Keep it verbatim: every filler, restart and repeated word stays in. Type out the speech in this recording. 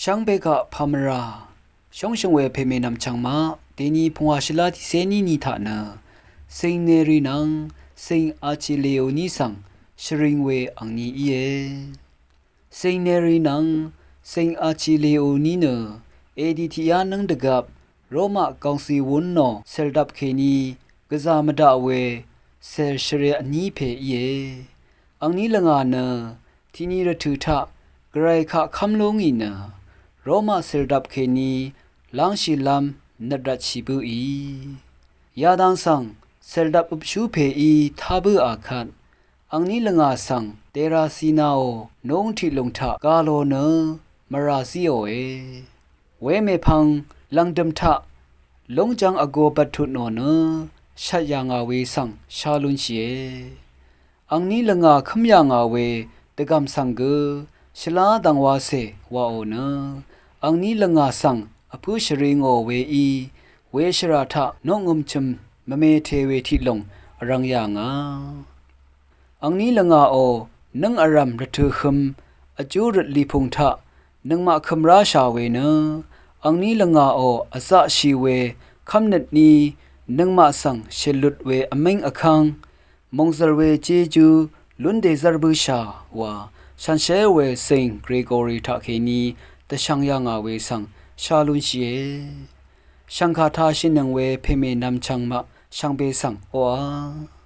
Shvngbe kaq pamvra shóngshø̀ng we pèmè nv̀mchv̀ng maq dèni pungwà shvlá tiqcé ní ni taq nø Saint Neri nvng Saint Achileo ní svng shvring we angni íe. Saint Neri nvng Saint Achileo ní nø edi tiqyá nǿng dvgvp Roma gv̀ngcì wún nò cèldap kèní gvzà mvdaq we cèl shvrē vní pè íe. Angní lvngà nø tiqni rvtø̀ taq gvray kaq kv́m lú ngì nø Roma cèldap kèní lángshìlv́m nøt rvtshì bǿì. Yadang svng cèldap øpshú pèí tá bǿà kvt angní lvngà svng Terasinaò núng tiqlùng taq galo nø mvrà zíòe. Wemèpvng lv̀ngdø̀m taq lúngjv̄ng vgō bvttut nò nø shvt yà ngà we svng sha lunshìe. Angní lvngà kv́m yà ngà we dvgv̀m svng gø shvlá dv̀ngwacè wàò nø angní lvngà svng vpǿ shvri ngò weí weshvrà taq noqngø̀m chø̀m mvme te we tiqlùng vrvng yà ngà. Angní lvngàò nǿng vrv̀m rvtø̀ høm vjú røt lipung taq nøngmaq køm ráshà we nø angní lvngàò vzaqshì we kv́mnøt ní nøngmaq svng shèlut we vmíng vkv́ng mòngzv̀l we jejú lún dèzv́r bǿshà wa shànshér we Saint Gregory taqkèní dvshvng yà ngà we svng sha lunshìe. Shv̀ngkà tāshìnøng we pèmè nvmchvng maq shvngbe svng oqà